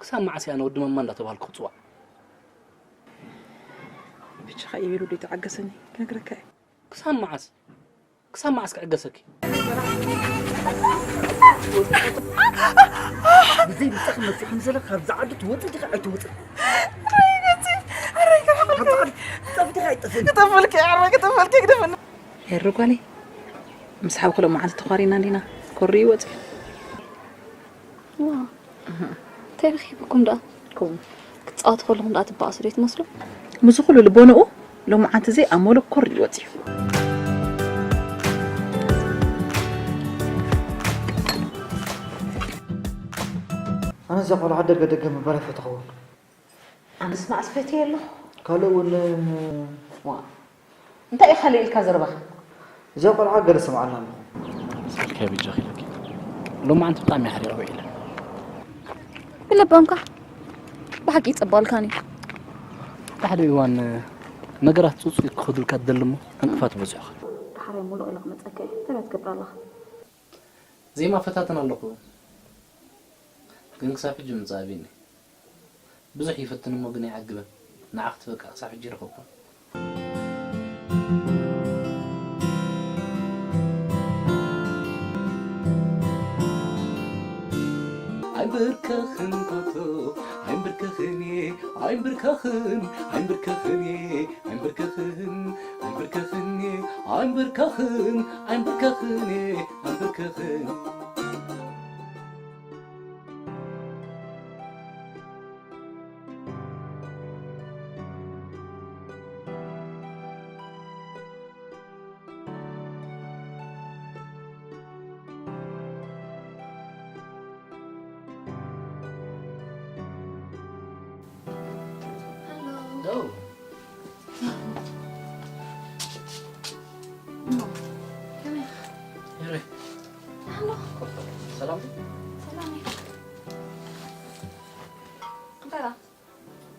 ክሳብ መዓስ እየ ኣነ ወዲ ማማ እንዳተባሃልኩ ክጽዋዕ? ብቻኻ ኢሉ ዶ ተዓገሰኒ ክነግረካ እየ። ክሳብ መዓስ? ክሳብ መዓስ ክዕገሰኪ? ብዘይ ብጻኺ መጺኹም ዘለኹ ካብዛ ዓዲ ትወጽእ ዲኻ ኣይትወጽእ? ክጠፍልኪ ዓረ ክጠፈልኪ ግደፍኒ። ሄሪ ጓለይ ምስ ሓውኪ ሎማዓንቲ ተዃሪና እንዲና ኮሪ ይወጽእ። ዋ እንታይ ረኺብኩም ደኣ? ከምኡ ክትጻወቱ ከለኹም ደኣ ትበኣሱ ዶ ትመስሉ? ምስዚ ኩሉ ልቦንኡ ሎማዓንቲ ዘይኣመሎ ኮር ኢሉ ወጺኡ። ኣነ እዛ ቆልዓ ደገ ደገ ምባል ኣይፈተኽዎን። ኣነስ መዓስ ፈትየ ኣለኹ። ካልእ እውን ዋ እንታይ እዩ ካልእ ኢልካ ዘረባኻ? እዛ ቆልዓ ገለ ሰምዓላ ኣለኹ። ስልከይ በጃኺ ኢለኪ። ሎማዓንቲ ብጣዕሚ እየ ሓሪቐ ውዒለ። ብለባምካ ብሓቂ ይጸባልካን እዩ። ሓደ እዋን ነገራት ጽጹይ ክኸዱልካ ትደሊ እሞ ዕንቅፋት ይበዝሑኻ። ዳሕራይ ሙሉእ ኢለ ክመጸካ እየ። እንታይ ክትገብር ኣለኻ? ዜማ ፈታትን ኣለኹ ግን ክሳብ ሕጂ ምምጻእ ኣብዩኒ። ብዙሕ ይፍትን እሞ ግን ኣይዓግብን። ንዓኺ ትበቅዕ ክሳብ ሕጂ ኣይረኸብኩን። ኣይንብርከኽን ታቶ ኣይንብርከኽን እየ ኣይንብርከኽን ኣይንብርከኽን እየ ኣይንብርከኽን ኣይንብርከኽን እየ ኣይንብርከኽን ኣይንብርከኽን እየ ኣይንብርከኽን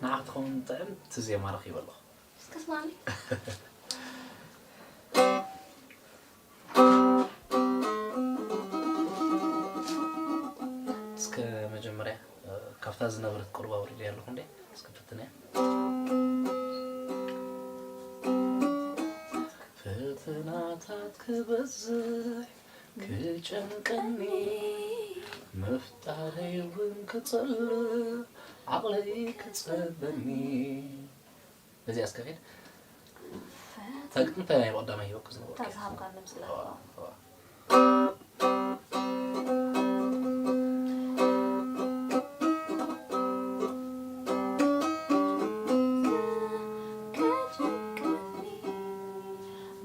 ንዓኽ ትኸውን ጥዕምቲ ዜማ ረኺበ ኣለኹ። እስከ ስማኒ። እስከ መጀመርያ ካብታ ዝነበረት ቁሩብ ኣውሪደያ ኣለኹ እንዴ? እስከ ፈትንያ። ፈተናታት ክበዝሕ ክጨንቀኒ ምፍጣረይ እውን ክጸልእ ዓቕለይ ክጸበኒ። በዚኣ እስከ ኺድ። እንታይ ናይ ብቐዳማይ ሂበኩ ዝነበርኩ? እታ ዝሃብካኒ ምስላ።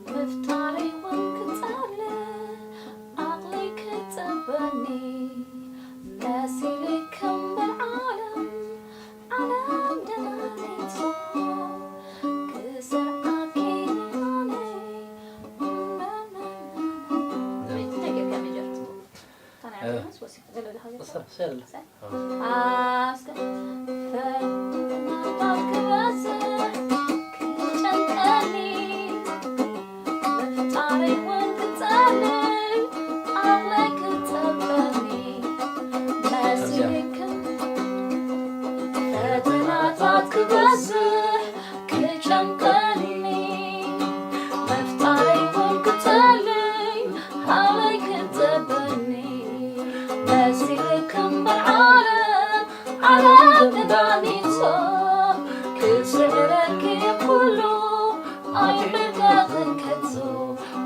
ምፍጣረይ እውን ክጸልእ ዓቕለይ ክጸበኒ መሲሉ ክምበር ዓለም ዓለም ደናኒቶ ክስርዓት ከይንኾነይ እንታይ ጌርካ ሜጀር? ፈተናታት ክበዝሕ ክጨንቀኒ ምፍጣረይ እውን ክጸልይ ዓቕለይ ክጸበኒ መሲሉ ክምበር ዓለም ዓለም ተዳኒቶ ክስዕረኪ ኩሉ ኣይብርከኽን ከቶ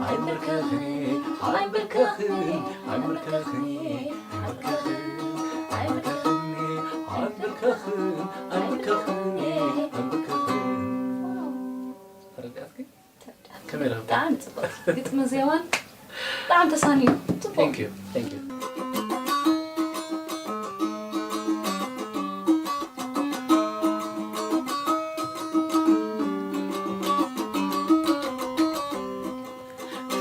ኣይብርከኽን ኣይብርከኽን ኣይብርከኽን ኣይብርከኽን ኣይብርከኽን ኣይብርከኽን ኣይብርከኽን ኣይብርከኽን ተረዳእኪ? ከመይ ረኺብካ? ብጣዕሚ ጽቡቕ። ግጥሚ ዜማን ብጣዕሚ ተሳንዩ። ጽቡቕ። Thank you. Thank you.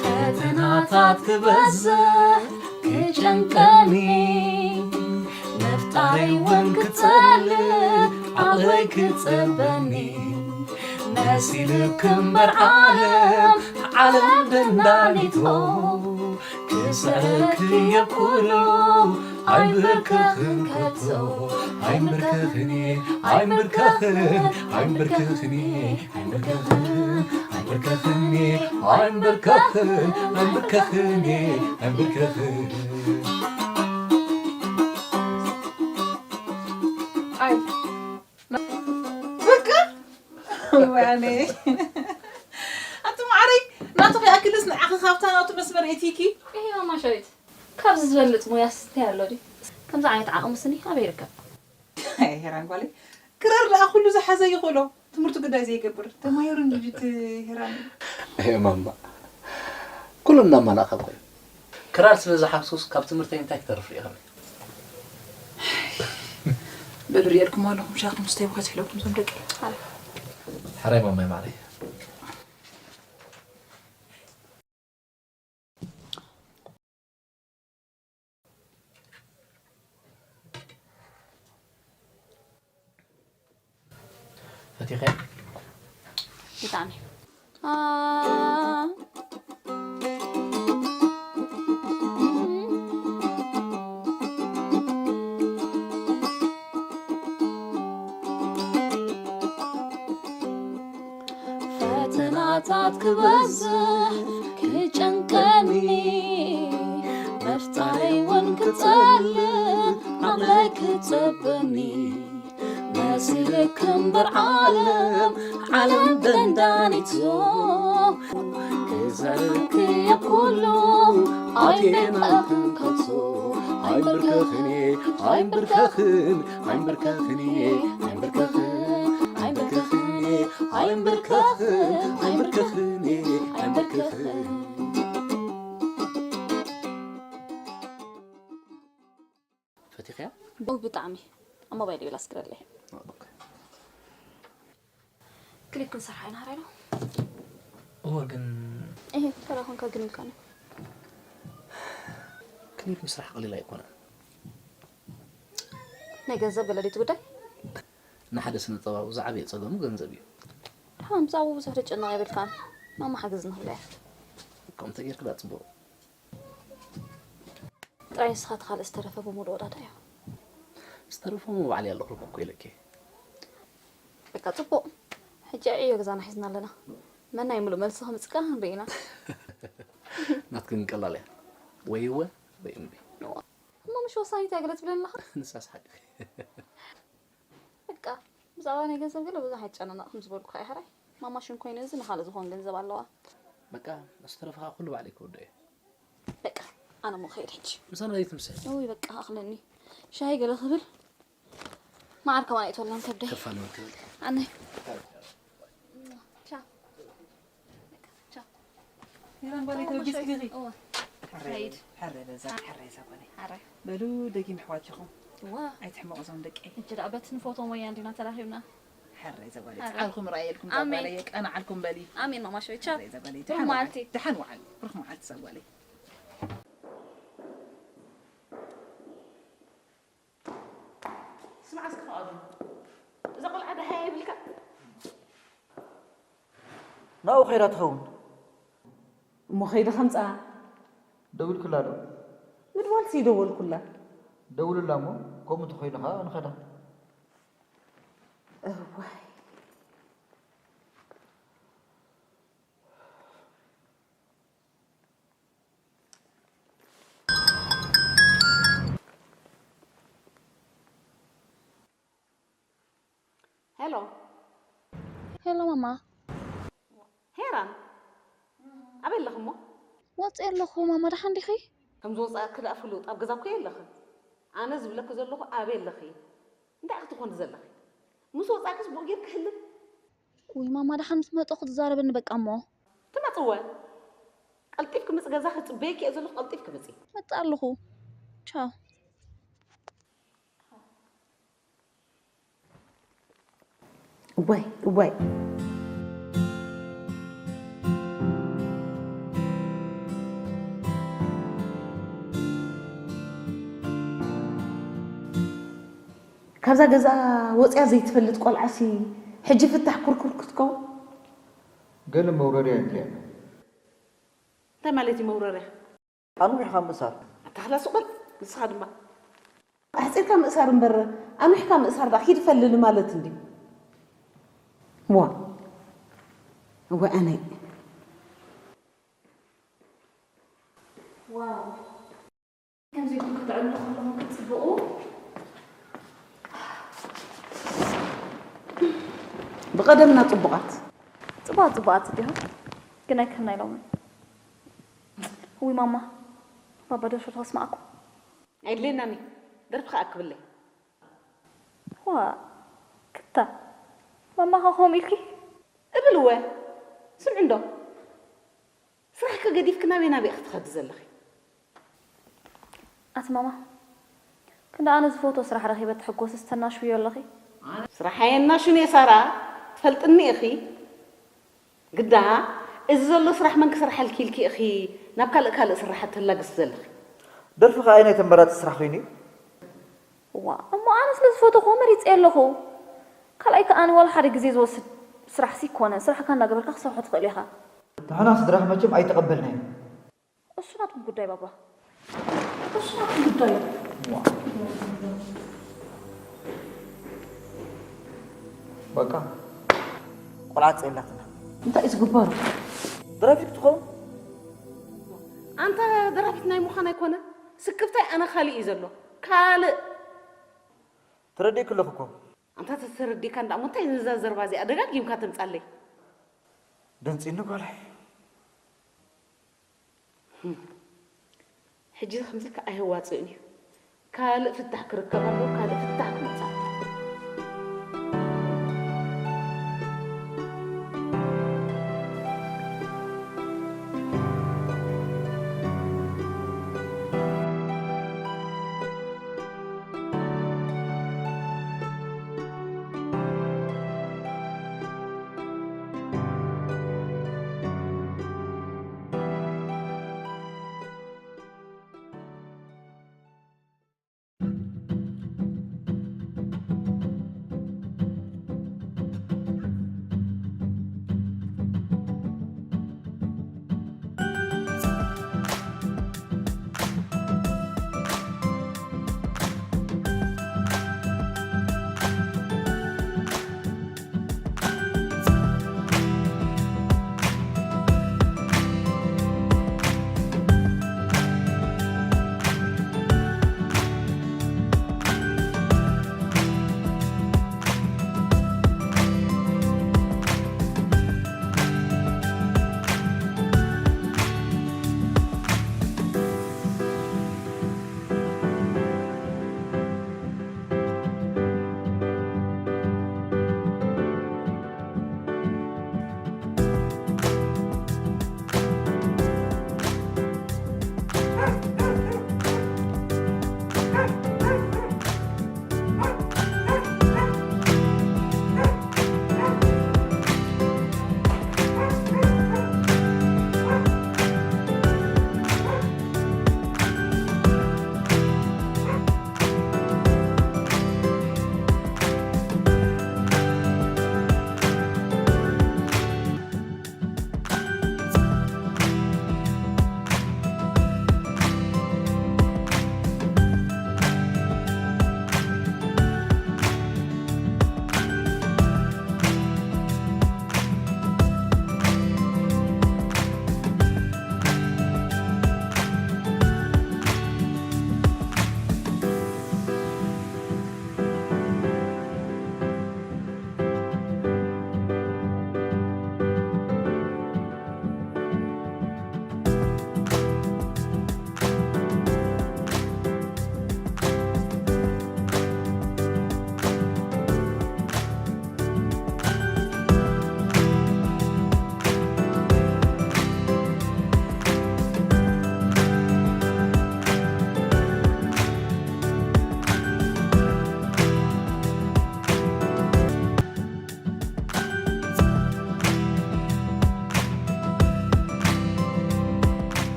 ፈተናታት ክበዝሕ ክጨንቀኒ ምፍጣረይ እውን ክጸልእ ዓቕለይ ክጸበኒ መሲሉ ክምበር ዓለም ዓለም ደንዳኒቶ ስዕረክየ ኩሉ ኣይንብርከኽን ከቶ ኣይንብርከኽን ኣይንብርከኽን ኣይንብርከኽን ኣይንብርከኽን ኣይንብርከኽን ኣይንብርከኽን ኣይንብርከኽን ኣይንብርከኽን ኣይ በቃ ወያነ ኣቲ ማዕረይ ናቱ ከይኣክልስ ንዓኺ ካብታ ናቱ መስመር ኤቲኪ እሄ ማማ ሸዊት ካብዚ ዝበልፅ ሞያስ እንታይ ኣሎ ድዩ? ከምዚ ዓይነት ዓቕሚ ስኒ ኣበይ ይርከብ? ሄራን ጓለይ ክራር ደኣ ኩሉ ዝሓዘ ይኽእሎ ትምህርቱ ግዳይ ዘይገብር ተማሂሩ እንጂ እቲ ሄራን እዩ። እሄ ማማ ኩሉ እናማላእካ እኮ እዩ። ክራር ስለ ዝሓፍሱስ ካብ ትምህርተይ እንታይ ክተርፍ ርኢኽኒ? በሉ ሪኤልኩም ኣለኹም ሻኹም ስተይ ብኸትሕለኩም ዞም ደቂ። ሕራይ ማማይ ማዕረይ። ፈቲኸ ብጣዕሚ ፈተናታት ክበዝሕ ክጨንቀኒ ምፍጣረይ እውን ክጸልእ ኣምላኽ ክጸበኒ መሲልክ እምበር ዓለም ዓለም ደንዳኒቶ ክዘርክ የኩሉ ኣይቤናክን ከቶ ኣይምብርከኽን ኣይምብርከኽን ኣይምብርከኽን ኣይምብርከኽን ኣይምብርከኽን ኣይምብርከኽን ኣይምብርከኽን ኣይምብርከኽን ፈቲኽያ? ብጣዕሚ ኣብ ሞባይል ይብል ኣስክረለይ ክሊፕ ክንሰርሓ ኢና ራይና እወ ግን እሄ ተራ ኮንካ ግን ኢልካኒ ክሊፕ ምስራሕ ቀሊል ኣይኮነን ናይ ገንዘብ ገለ ድዩ እቲ ጉዳይ ንሓደ ስነ ጥበባዊ ዝዓበየ ጸገሙ ገንዘብ እዩ ደሓን ብዛዕባኡ ብዙሕ ተጨነቕ የብልካን ማማ ሓግዝ ንኽብለያ ከምኡ ተጌርክላ ጽቡቕ ጥራይ ንስኻ እቲ ካልእ ዝተረፈ ብምሉእ ወዳዳ እዮ ዝተረፈ ሞ ባዕለይ ኣለኹልኩ እኮ ኢለኪ በቃ ጽቡቕ ሕጂ ዕዮ ገዛና ሒዝና ኣለና መናይ ምሉእ መልሲ ከምጽእ ከኣ ክንርኢ ኢና ናትክን ቀላል እያ ወይ እወ ወይ እምቢ እሞ ምሽ ወሳኒት እያ ገለ ትብለኒ ኣለኻ ንሳስ ሓቂ በቃ ብዛዕባ ናይ ገንዘብ ገለ ብዙሕ ኣይጨናነቕ ከም ዝበልኩኻ እየ ሕራይ ማማ ሽን ኮይኑ እዚ ንኻልእ ዝኾን ገንዘብ ኣለዋ በቃ ዝተረፈኻ ኩሉ ባዕለይ ክወዶ እየ በቃ ኣነ ሞ ከይድ ሕጂ ምሳና ዘይትምስል ውይ በቃ ኣኽለኒ ሻሂ ገለ ክብል መዓር ከማን ኣይትወላን ከብደይ ከፋል መክብል ኣነ ሄራን ጓለይ ተበጊስኪ ዲኺ? እወ ሕረይ ከይድ ሕረይ በዛ ሕረይ እዛ ጓለይ ሓራይ በሉ ደጊም ኣሕዋትኹም እዋ ኣይትሕመቑ እዞም ደቂ እጂ ደኣ በቲ ንፎቶ ሞያ እንዲና ተራኺብና ሕረይ እዛ ጓለይ ሕረይ። ጻዕርኩም ርኣየልኩም እዛ ኣሜን። ጓለይ የቀናዓልኩም በሊ ኣሜን ማማ ሸዊት ቻው ሕረይ እዛ ጓለይ ሩኽ መዓልቲ ደሓን ዋዓል ሩኽ መዓልቲ እዛ ጓለይ ስማዕ እስኪ ፍቓዱ፣ እዛ ቆልዓ ደሃያ ይብልካ? ናብኡ ከይዳ ትኸውን። እሞ ከይደ ከምፅኣ። ደዊልክላ ዶ? ምድዋልሲ ይደወልኩላ። ደውልላ እሞ፣ ከምኡ እንተኾይኑ ኸዓ ንኸዳ። እዋይ። ሄሎ ሄሎ ማማ ሄራን ኣበይ ኣለኺ እሞ ወፅእ ኣለኹ ማማ ደሓን ዲኺ ከም ዝወፃእኪ ደኣ ፍሉጥ ኣብ ገዛ እኮ የለኽን ኣነ ዝብለኪ ዘለኹ ኣበይ ኣለኺ እንታይ ክትኾኒ ዘለኺ ምስ ወፃእክስ ብኡ ጌርኪ ህልም ውይ ማማ ደሓን ምስ መጠኹ ትዛረበኒ በቃ እሞ ትመፅወ ቀልጢፍኪ ምፅ ገዛ ክፅበየኪ እየ ዘለኹ ቀልጢፍኪ ምፂ መፅእ ኣለኹ ቻው እዋይ እዋይ ካብዛ ገዛ ወፅያ ዘይትፈልጥ ቆልዓሲ ሕጂ ፍታሕ ኩርኩር ክትከውን ገለ መውረድያ የድልያ ኣሎ እንታይ ማለት እዩ መውረርያ ኣንዊሕኻ ምእሳር። ኣታ ኽላስ ቁል ንስኻ ድማ ኣሕፂርካ ምእሳር እምበር ኣንዊሕካ ምእሳር ዳ ኪድ ፈልል ማለት እንዲ ዋ እወ ኣነይ ዋው ከምዚ ኢልኩም ክትዕልሉ ከለኹም ክትፅብቑ ብቐደምና ፅቡቓት ፅቡቓት ፅቡቓት እንዲኹም ግን ኣይክህብና ኢሎምን። ውይ ማማ ባባ ደርፊ ተኸስማዕኩ ኣይድልየናኒ ደርፊ ከዓ ክብለይ ዋ ክታ ማማ ኸ ከምኡ ኢልኪ እብል እወ ስምዒ እንዶ ስራሕኪ ገዲፍኪ ናበይ ናበይ ኢኺ ትኸዲ ዘለኺ ኣቲ ማማ ክንዲ ኣነ ዝፈትዎ ስራሕ ረኺበ ትሕጎስስ ተናሽውዮ ኣለኺ ስራሕ ኣየናሹን እየ ሳራ ትፈልጥኒ ኢኺ ግዳ እዚ ዘሎ ስራሕ መን ክሰርሓልኪ ኢልኪ ኢኺ ናብ ካልእ ካልእ ስራሓት ተላግሲ ዘለኺ ደርፊ ከኣ ናይ ተመራፂ ስራሕ ኮይኑ እዩ ዋ እሞ ኣነ ስለ ዝፈተኹዎ መሪፀ ኣለኹ ካልኣይ ከኣ ዋላ ሓደ ግዜ ዝወስድ ስራሕ ሲ ይኮነን ስራሕካ እንዳገበርካ ክሰርሖ ትኽእል ኢኻ ንሕና ስድራኺ መቸም ኣይተቐበልናዮ እሱ ናትኩም ጉዳይ ባባ እሱ ናትኩም ጉዳይ በቃ ቆልዓ ጸላትና እንታይ እዩ ዝግበሩ ድራፊክ ትኸውን ኣንተ ደራፊት ናይ ምዃን ኣይኮነ ስክፍታይ ኣነ ካልእ እዩ ዘሎ ካልእ ተረዲእክ ኣለኹ እኮ ኣንታ ተተረዲካ እንዳ እሞ እንታይ ነዛ ዘርባ እዚኣ ደጋጊምካ ተምጻለይ ደንጺኒ ጓለይ ሕጂ ከምዚ ከ ኣየዋፅእን እዩ ካልእ ፍታሕ ክርከብ ኣለዎ ካልእ ፍታሕ ክመፃ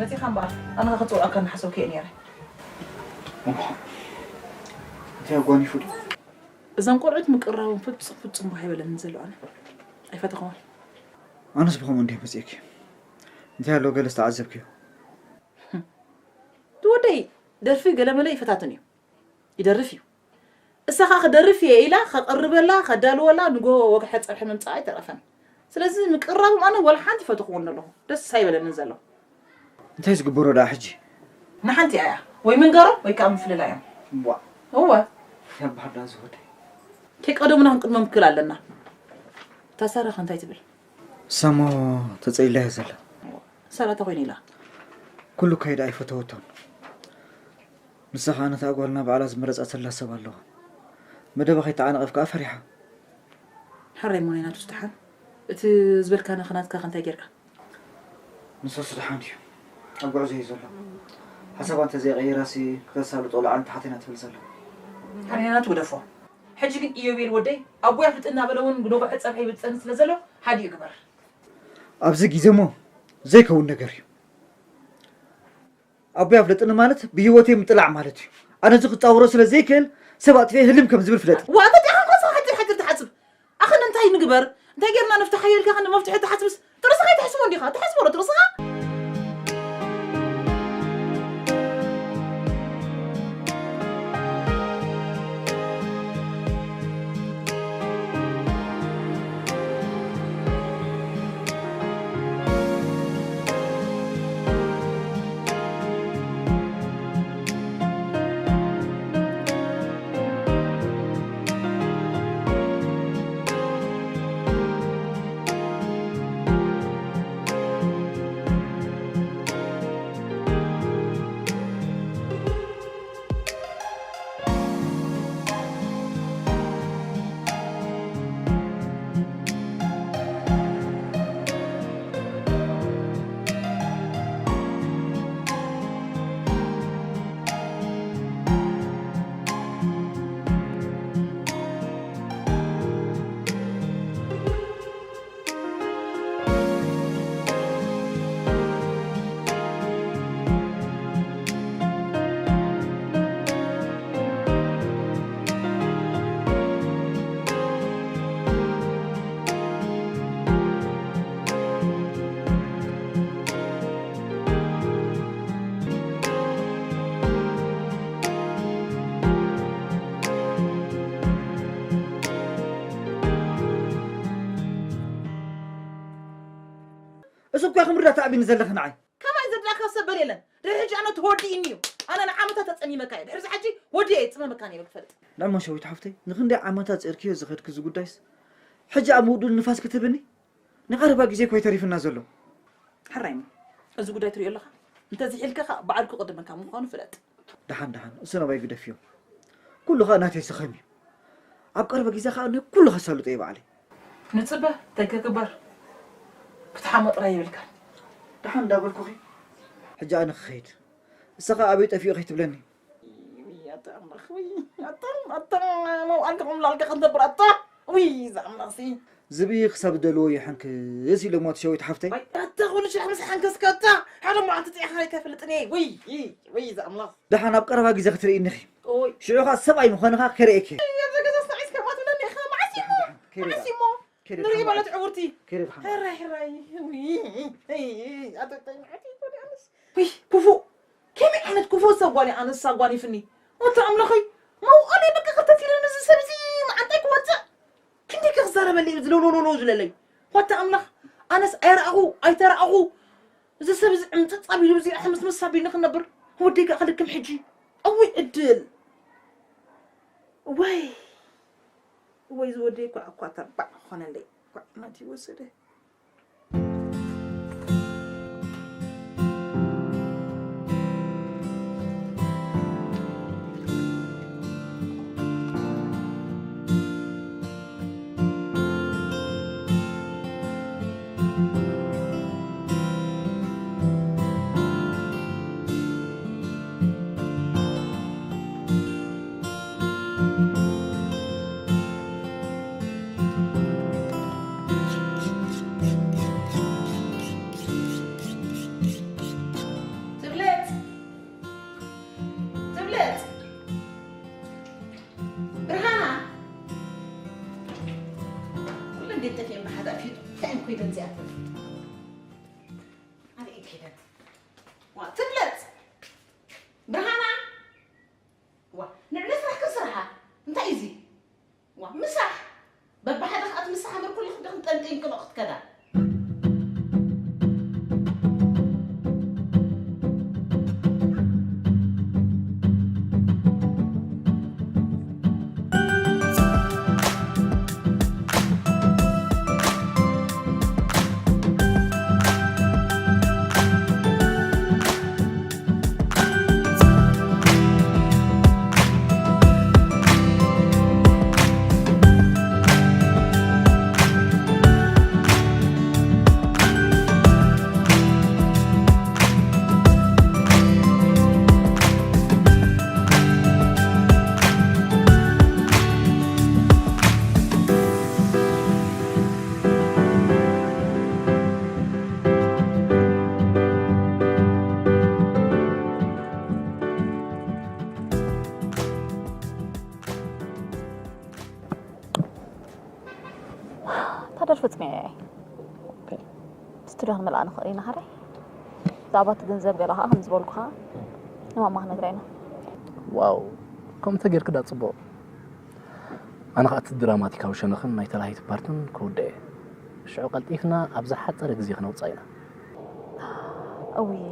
መፂኻ እምበኣር ኣነ ከፅውዐካ እናሓሰብኩ እየ ነይረ እንታይ ኣጓኒፉ ዶ እዞም ቆልዑት ምቅርራቦም ፍጹም ፍጹም ባህ ይበለኒ ዘሎ ኣነ ኣይፈተኹዎን ኣነስ ብኸምኡ እንዲየ መፅእኪ እንታይ ኣለዎ ገለ ዝተዓዘብክዮ ትወደይ ደርፊ ገለመለ ይፈታትን እዩ። ይደርፍ እዩ። እሳ ኸዓ ክደርፍ እየ ኢላ ከቕርበላ ከዳልወላ ንጎ ወግሐ ጸብሒ ምምጻእ ኣይተረፈን። ስለዚ ምቅራቦም ኣነ ወላ ሓንቲ ፈትኹዎ ኣለኹ። ደስ ኣይበለንን ዘሎ። እንታይ ዝግበሮ ደኣ ሕጂ? ንሓንቲ እያ ወይ ምንጋሮም ወይ ከዓ ምፍልላዮም። እዋ። እወ። ያባህዳ ዝወደ። ከይቀደሙና ክንቅድሞም ክል ኣለና። እታ ሳራ ከ እንታይ ትብል? ሳሞ ተጸይላ እያ ዘላ። ሳራ እንታይ ኮይና ኢላ? ኩሉ ካይዳ ኣይፈተወቶን። ንሳ ኸዓ ነታ ጓልና ባዕላ ዝመረጸትላ ሰብ ኣለዋ። መደባ ከይተዓናቐፍ ከኣ ፈሪሓ። ሕራይ እሞ ናይ ናቱ ስደሓን። እቲ ዝበልካና ኸ ናትካ ከ እንታይ ጌርካ? ንሱ ስደሓን ድዩ? ኣብ ጉዕዞ እዩ ዘሎ። ሓሳባ እንተዘይቐይራሲ ክተሳልጦ ላዕሊ ታሕቲ ኢና ትብል ዘላ። ሕራይ ናይ ናቱ ግደፎ። ሕጂ ግን ኢዮቤል ወደይ ኣቦይ ኣፍልጥ እናበለ እውን ግደጎ ሕጸብ ከይብል ዝጸንት ስለ ዘሎ ሓዲኡ ግበር። ኣብዚ ግዜ እሞ ዘይከውን ነገር እዩ። ኣቦይ ኣፍለጥኒ ማለት ብህይወተይ ምጥላዕ ማለት እዩ። ኣነ እዚ ክጻወሮ ስለ ዘይክእል ሰብ ኣጥፊኤ ህልም ከም ዝብል ፍለጥ። ዋ፣ ተጢኻ እንኳ ሰብ ሓጺር ሓጺር ትሓስብ። ኣኸ እንታይ ንግበር? እንታይ ጌርና ንፍታሕ? ሓየልካ ኸን መፍትሒ ትሓስብስ ጥርስኻ ኣይትሕስቦ እንዲኻ? ትሕስቦ ዶ ጥርስኻ? እሱ እኮ ክምርዳ ተኣቢኒ ዘለኺ ንዓይ። ከማይ ዝርዳእካ ሰብ በል የለን። ድሕሪ ሕጂ ኣነ ተወዲእኒ እዩ። ኣነ ንዓመታት ኣጸሚመካ እየ። ድሕሪ ሕጂ ወዲ እየ ጽመመካ እየ ክፈልጥ። ንዕሞ ሸዊት ሓፍተይ፣ ንኽንደይ ዓመታት ጸርክዮ ዝኸድክ እዚ ጉዳይስ፣ ሕጂ ኣብ ምውዱ ንፋስ ክትብኒ? ንቐረባ ግዜ እኮ እዩ ተሪፍና ዘሎ። ሕራይ እሞ፣ እዚ ጉዳይ ትሪኦ ኣለኻ? እንተዝሒልካ ኸኣ ባዕሉ ክቕድመካ ምዃኑ ፍለጥ። ደሓን፣ ደሓን፣ እሱ ናባይ ግደፍዮ። ኩሉ ኸኣ ናተይ ስኸም እዩ። ኣብ ቀረባ ግዜ ኸኣ ንኩሉ ከሳልጦ እየ ባዕለይ። ንጽበ፣ እንታይ ክግበር? ክትሓሞ ጥራይ የብልካን። ደሓን እንዳበልኩኺ፣ ሕጂ ኣነ ክኸይድ። እሳ ኸኣ ኣበይ ጠፊኡ ከይትብለኒ። ኣታ ኣምላኽ፣ ወይ፣ ኣታ፣ ኣታ፣ መውዓል ክቕምላልካ ክንተብር፣ ኣታ፣ ወይ፣ እዛ ኣምላኽሲ። ዝብኢ ክሳብ ዝደልዎ ይሕንክስ ኢሎሞ እቲ ሸዊት ሓፍተይ። ኣታ፣ ኩሉ ሽሕ ምስ ሓንከስካ፣ ኣታ፣ ሓደ መዓልቲ ጥዒኻ ኣይተፈልጥን እየ። ወይ፣ ወይ፣ እዛ ኣምላኽ። ደሓን ኣብ ቀረባ ግዜ ክትርእይኒ ኢኺ። ኦይ። ሽዑ ኸኣ ሰብኣይ ምዃንኻ ከርእየኪ። ኣብዚ ገዛስ ንዓይስ ከምኣ ትብለኒ ኢኻ? መዓስ እዩ እሞ? ከይደ መዓስ እዩ እሞ? ከይደ ንርኢ ብሓማቕ ማለት ዕውርቲ። ከይደ ብሓማቕ። ሕራይ፣ ሕራይ። ውይ፣ ኣይ፣ ኣይ፣ ኣይ፣ ኣይ፣ ኣይ፣ ኣይ፣ ኣይ፣ ኣይ፣ ኣይ፣ ኣይ፣ ውይ፣ ክፉእ። ከመይ ዓይነት ክፉእ ሰብ ጓል እያ ኣነስ ኣጓኒፍኒ። ወታ ኣምላኸይ፣ መውዓለይ በቃ ክርተት ኢለ ነዚ ሰብ እዚ መዓንጣይ ክወፅእ። ክንደይ ከ ክዛረበለይ እዩ ዝለውለውለውለው ዝለለይ። ወታ ኣምላኽ፣ ኣነስ ኣይረኣኹ፣ ኣይተረኣኹ። እዚ ሰብ እዚ ዕምፅፅ ኣቢሉ እዚ ሕምስምስ ኣቢሉ ንክነብር። ወደይ ከ ክልክም ሕጂ። እውይ ዕድል። ወይ፣ ወይ ዝወደይ ኳዕ እኳ ተባዕ ክኾነለይ። ኳዕ ናት ይወሰደ። ትብለጽ፣ ትብለጽ። ብርሃና። ኩሉ እንዴት ጠፊኤን ብሓደ ኣፊት እንታይ ኮይደን እዚኣተን? ኣበይ ከይደን? ዋ፣ ትብለጽ። ምሳሕ! በብሓደ ከኣ እቲ ምሳሕ እምበር ኩሉ ክዲ ክንጠንጢን ክንኦ ክትከዳ። ታደር ፍጽሜ ስቱድዮ ክንመልኣ ንኽእል ኢና። ሓራይ ብዛዕባ እቲ ገንዘብ ገለ ከዓ ከም ዝበልኩኻ ንማማ ክነግራ ኢና። ዋው፣ ከምኡ ተጌርክ ዳ ጽቡቕ። ኣነ ኸኣ እቲ ድራማቲካዊ ሸነኽን ናይ ተላሃይቲ ፓርትን ክውድእ እየ። ሽዑ ቀልጢፍና ኣብ ዝሓጸረ ግዜ ክነውጻ ኢና። እውይ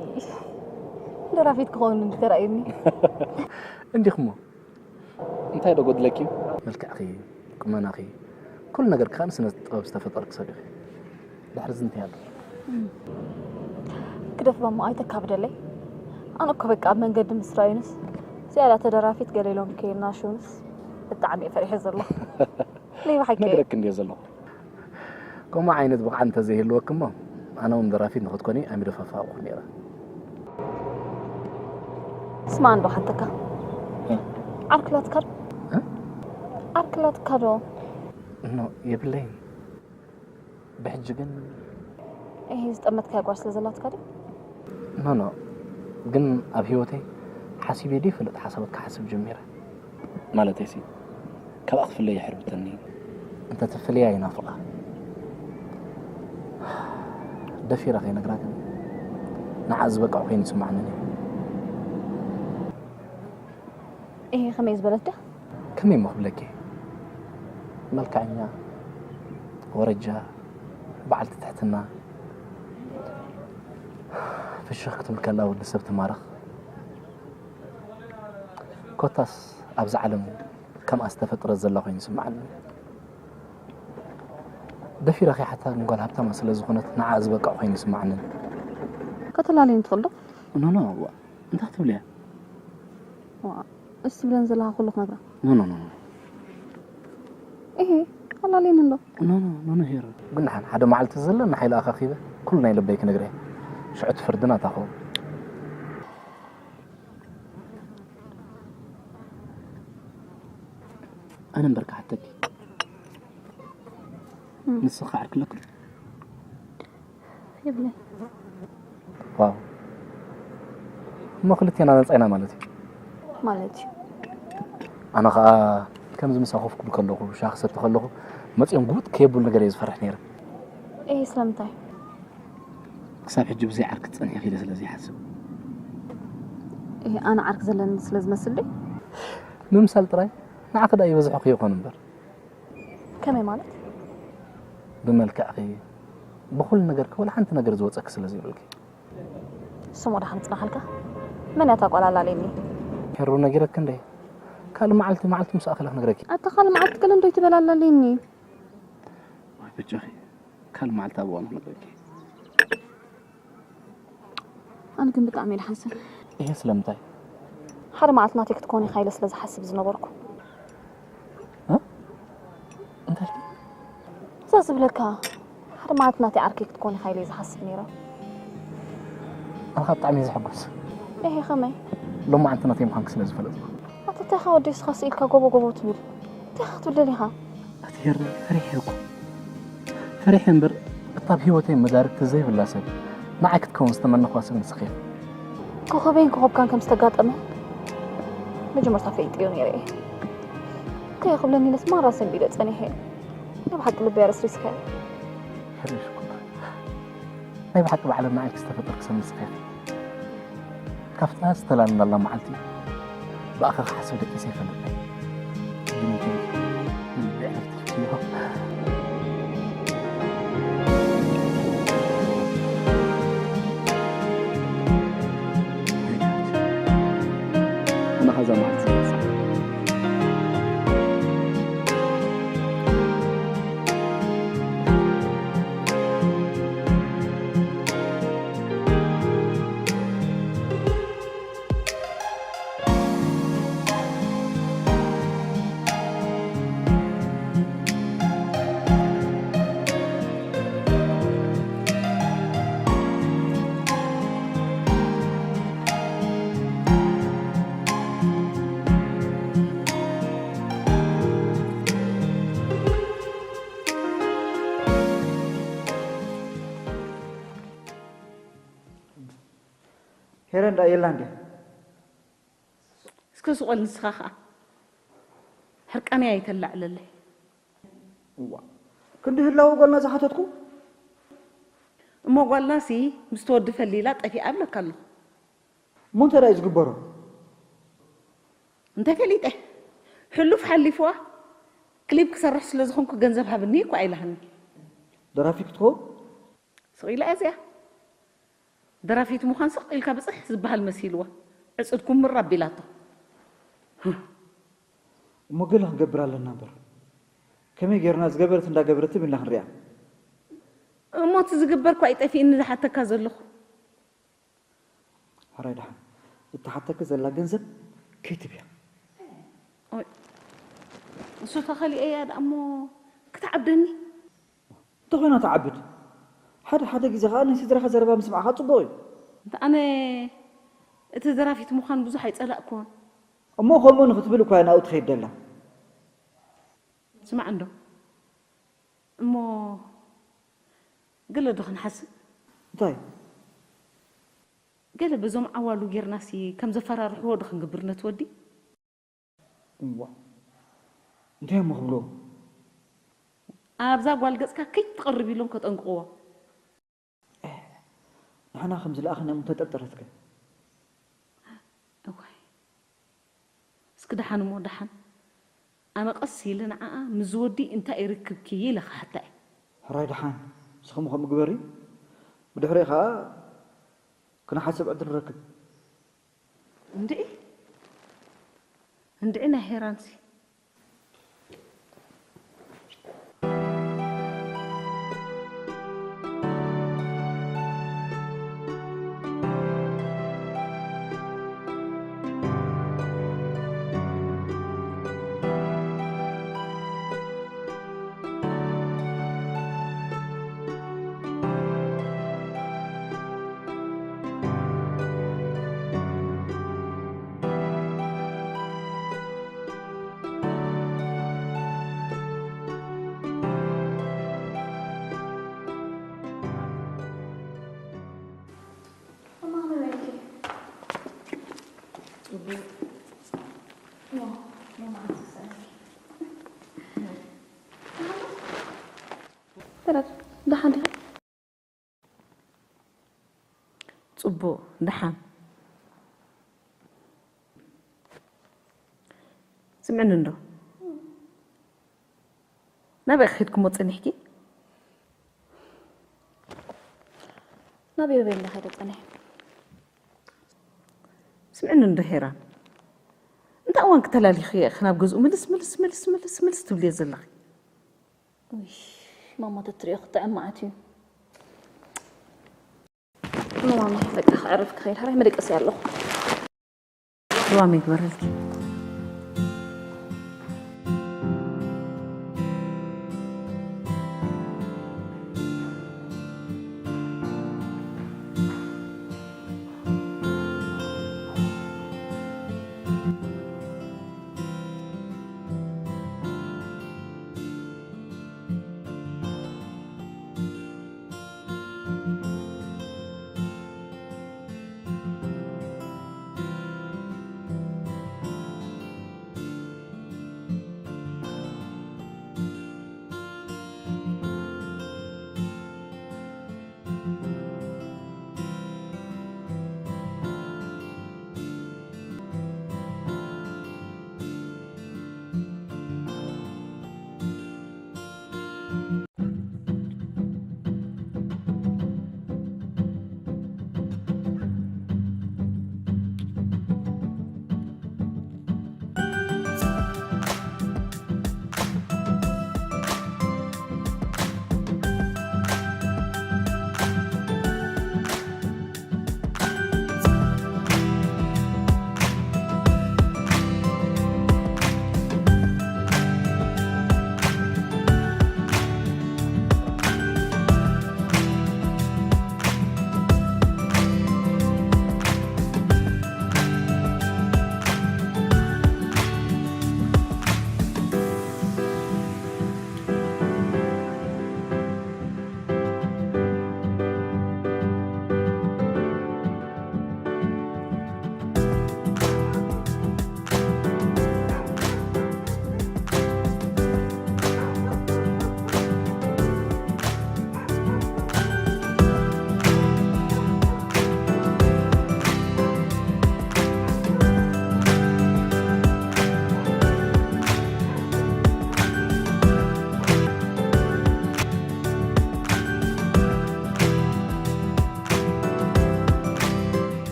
ደራፊት ክኸውን እንዲ ተራእዩኒ። እንዲኹሞ እንታይ ዶ ጎድለኪ? መልክዕኺ፣ ቁመናኺ፣ ኩሉ ነገርኪ ከኣ ንስነ ጥበብ ዝተፈጠርኪ ሰብ ኢኺ። ድሕሪ እዚ እንታይ ኣሎ? ግደፍ ማማ ኣይተካብደለይ። ኣነ እኮ በቃ ኣብ መንገዲ ምስ ረኣዩንስ ዝያዳ ተደራፊት ገለ ኢሎም ከየናሽውንስ ብጣዕሚ እየ ፈሪሐ ዘለኹ። ናይ ብሓቂ ነግረክ እንድየ ዘለኹ። ከምኡ ዓይነት ብቕዓት እንተዘይህልወኪ እሞ ኣነ እውን ደራፊት ንኽትኮኒ ኣይምደፋፋእኩ ነይረ። ስማ እንዶ ሓተካ ዓርክላትካ ዶ ዓርክላትካ ዶ ኖ የብለይን። ብሕጂ ግን ይሄ ዝጠመትካያ ጓል ስለ ዘላትካ ድዩ? ኖ ኖ ግን ኣብ ህይወተይ ሓሲበ ዘይፈልጥ ሓሳባት ክሓስብ ጀሚረ። ማለተይሲ ካብኣ ክፍለይ የሕርብተኒ። እንተትፍለያ ይናፍቓ። ደፊረ ከይነግራ ግን ንዓ ዝበቅዕ ኮይኑ ይስማዕኒ። ይሄ ከመይ ዝበለት ድያ? ከመይ እሞ ክብለኪ? መልክዐኛ፣ ወረጃ፣ በዓልቲ ትሕትና፣ ፍሽኽ ክትብል ከላ ወዲ ሰብ ትማርኽ። ኮታስ ኣብዛ ዓለም ከምኣ ዝተፈጥረት ዘላ ኮይኑ ይስምዓኒ። ደፊረ ከይሓታ ግን ጓል ሃብታማ ስለ ዝኾነት ንዓኣ ዝበቅዕ ኮይኑ ይስምዓኒ። ከተላልየኒ ትኽእል ዶ? ኖ ኖ፣ እንታይ ክትብልያ? እስ ትብለን ዘለኻ ኩሉ ክነግራ። ኖ ኖ ኖ እሄ ኣላልየኒ እንዶ። ኖ ኖ ኖ ሄር ግን ንሓን ሓደ መዓልቲ ዘሎ ንሓይሊ ኣኻኺበ ኩሉ ናይ ልበይ ክነግረ እየ። ሽዑ እቲ ፍርዲ ናታ ኸውን። ኣነ እምበር ክሓተኪ ንስኻ ዓርክለኩም ይብለይ ዋው እሞ ክልቴና ነፃ ኢና ማለት እዩ። ማለት እዩ። ኣነ ከዓ ከምዚ ምሳኹ ኮፍ ክብል ከለኹ ሻሂ ክሰቲ ከለኹ መፂኦም ጉጥ ከየብሉ ነገር እየ ዝፈርሕ ነይረ። ይሄ ስለምንታይ? ክሳብ ሕጂ ብዘይ ዓርኪ ትፀንሒ ኢለ ስለ ዘይሓስብ። ይሄ ኣነ ዓርኪ ዘለኒ ስለ ዝመስል ድዩ? ምምሳል ጥራይ ንዓኺ ደኣ ይበዝሖ ከይኾን እምበር ከመይ ማለት? ብመልክዕኺ ብኹሉ ነገርኪ ወላ ሓንቲ ነገር ዝወፀኪ ስለ ዘይብልኪ። ስሞ ደሓን ጽናሓልካ? መን እያ እታ ጓል ኣላልየኒ? ሄሩ ነጊረኪ እንደ ካልእ መዓልቲ መዓልቲ ምስ ኣኸለ ክነግረኪ። ኣታ ካልእ መዓልቲ ገለ እንዶ ይትበል ኣላልየኒ። ወይ በጃኺ ካልእ መዓልቲ ኣብ እዋኑ ክነግረኪ። ኣነ ግን ብጣዕሚ እየ ዝሓስብ። ይሄ ስለምንታይ? ሓደ መዓልቲ ናተይ ክትኮኒ ኢኻ ኢለ ስለ ዝሓስብ ዝነበርኩ። እንታይ ኢልኪ? እዛ ዝብለካ ሓደ መዓልቲ ናተይ ዓርከይ ክትኮኒ ኢኻ ኢለ ዝሓስብ ነይረ። ኣነ ከዓ ብጣዕሚ እየ ዝሕጎስ። እሄ ከመይ? ሎማዓንቲ ናተይ ምዃንኪ ስለ ዝፈለጥኩ። ኣቲ እንታይ ኢኻ ወዲ እስኻ ስኢልካ ጎቦ ጎቦ ትብል? እንታይ ኢኻ ክትብል ደሊኻ? ኣቲ ሄሪ ፈሪሐ እኮ ፈሪሐ እምበር እታ ኣብ ህይወተይ መዳርግቲ ዘይብላ ሰብ ንዓይ ክትከውን ዝተመነኽዋ ሰብ ንስኺ ኢኺ። ኮኸበይን ኮኸብካን ከም ዝተጋጠመ መጀመርታ ፈሊጠዮ ነይረ እየ። እንታይ ክብለኒ ኢለስ ማራ ሰንቢደ ጸኒሐ እየ። ናይ ብሓቂ ልበይ ኣረስሪስካዮ። ሕርሽ እኮ ናይ ብሓቂ ብዓለም ንዓይ ዝተፈጠርኪ ሰብ ንስኺ ኢኺ። ካብታ ዝተላለናላ መዓልቲ ብኣኻ ክሓስብ ደቂሰ ኣይፈልጥን። ግን እንተ ልበይ ሄረን ደኣ የላን ድያ? እስከ ስቕ በል ንስኻ ኸኣ። ሕርቃነይ ኣይተላዕለለይ። እዋ፣ ክንዲ ህላወ ጓልና ዝሓተትኩ? እሞ ጓልናሲ ምስ ተወዲ ፈሊላ ጠፊኣ እብለካ ኣለኹ። እሞ እንታይ ደኣ እዩ ዝግበሮ? እንተፈሊጠ፣ ሕሉፍ ሓሊፍዋ፣ ክሊፕ ክሰርሕ ስለ ዝኾንኩ ገንዘብ ሃብኒ እኮ ኣይላህኒ። ደራፊ ክትኮን? ስቕ ኢላ እያ እዚኣ። ደራፊት ምዃን ስቕ ኢልካ ብጽሕ ዝበሃል መሲልዋ። ዕጽድኩም ምር ኣቢላቶ። እሞ ገለ ክንገብር ኣለና እምበር። ከመይ ጌርና ዝገበረት እንዳገበረት ኢልና ክንሪኣ። እሞ እቲ ዝግበር እኳ እዩ ጠፊእኒ ዝሓተካ ዘለኹ። ሕራይ ደሓን። እትሓተኪ ዘላ ገንዘብ ከይትብያ። ኦይ፣ እሱ ተኸሊኤያ ደኣ እሞ ክትዓብደኒ? እንተ ኾይና ትዓብድ። ሓደ ሓደ ግዜ ኸኣ ናይ ስድራኻ ዘረባ ምስማዕኻ ጽቡቕ እዩ። እንተ ኣነ እቲ ዘራፊት ምዃን ብዙሕ ኣይጸላእኩዎን። እሞ ከምኡ ንኽትብል እኳ እያ ናብኡ ትኸይድ ደላ። ስማዕ እንዶ፣ እሞ ገለ ዶ ክንሓስብ? እንታይ? ገለ በዞም ዓዋሉ ጌርናሲ ከም ዘፈራርሕዎ ዶ ክንገብር ነቲ ወዲ? እዋ፣ እንታይ እሞ ክብልዎ? ኣብዛ ጓል ገጽካ ከይትቐርብ ኢሎም ከጠንቅቕዎ። ንሕና ከም ዝለኣኽናዮም እንተጠርጠረትከ? እዋይ። እስኪ ደሓን እሞ ደሓን። ኣነ ቀስ ኢለ ንዓኣ ምስ ዝወዲ እንታይ ይርክብኪ ኢለ ክሓታ እየ። ሕራይ ደሓን። ንስኺ እሞ ከምኡ ግበሪ። ብድሕሪኡ ኸኣ ክንሓስብ ዕድል ንረክብ። እንድዒ። እንድዒ ናይ ሄራንሲ። ደሓን ዲኻ? ጽቡቕ፣ ደሓን። ስምዕኒ እንዶ፣ ናበይ ኸይድክሞ ጸኒሕኪ? ናብ ዮቤል ኸይደ ጸኒሐ። ስምዕኒ እንዶ ሄራን፣ እንታይ እዋን ክተላሊኺ ኢኺ ናብ ገዝኡ ምልስ፣ ምልስ፣ ምልስ፣ ምልስ፣ ምልስ ትብልዮ ዘለኺ? ውይ፣ ማማ ተትሪኦ ክጥዕም መዓት እዩ። ማማ፣ በቃ ክዕርፍ ክኸይድ፣ ሕራይ መደቀሲ ኣለኹ። ሩባ ይግበረልኪ።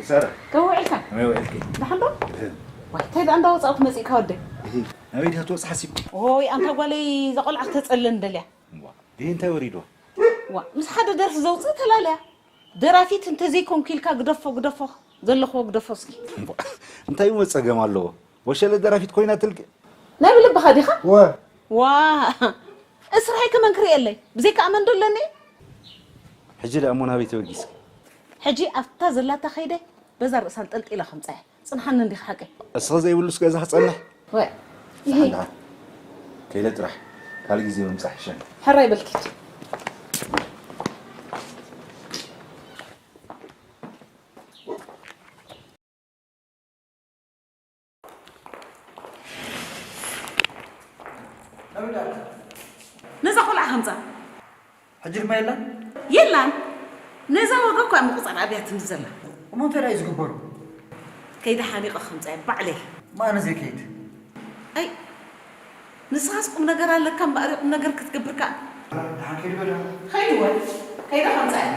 ሰረ፣ ከመይ ውዒልካ? ከመይ ውዒልኪ? ደሓን ዶ? ዋይ፣ እንታይ ደኣ እንዳወጻእኩ መጺእካ ወደይ? እሂ፣ ናበይ ዲኻ ትወጽእ ሓሲብኪ? ኦይ፣ ኣንታ ጓለይ፣ እዛ ቆልዓ ክተጸልለኒ ደልያ። እዋ፣ እሂ፣ እንታይ ወሪድዋ? ዋ፣ ምስ ሓደ ደርፊ ዘውጽእ ተላለያ። ደራፊት እንተዘይኮንኩ ኢልካ ግደፎ፣ ግደፎ፣ ዘለኽዎ ግደፎ እስኪ። እዋ፣ እንታይ እሞ ጸገም ኣለዎ? ወሸለ ደራፊት ኮይና ትልክ ናይ ብልብኻ ዲኻ? ወ ዋ፣ እስራይ ከመን ክርእየለይ? ብዘይካ ኣመን ዶ ኣለኒ? ሕጂ ደኣ እሞ ናበይ ተበጊስኪ? ሕጂ ኣብታ ዘላታ ከይደ በዛ ርእሳ ኣንጠልጢለ ከምጻያ። ጽንሓኒ እንዲኻ ሓቀይ። እስኺ ዘይብሉስ ገዛ ክጸንሕ? ወ፣ ይሄ ደሓን፣ ደሓን። ከይለ ጥራሕ ካልእ ግዜ ምምጻሕ ይሸን። ሕራይ በልኪ። ነዛ ቆልዓ ከምጻ። ሕጂ ድማ የላን? የላን። ነዛ ዋጋ እኳ ምቁጻር ኣብያትኒ ዘላ። እሞ እንታይ ደኣ እዩ ዝግበሩ? ከይደ ሓኒቐ ከምጻ እየ ባዕለይ። ማነ ዘይከይድ? ኣይ፣ ንስኻስ ቁም ነገር ኣለካ እምበኣር ቁም ነገር ክትገብር ከኣ። ደሓን ከይዱ በዳ። ከይዱ ወ-፣ ከይደ ከምጻ እየ።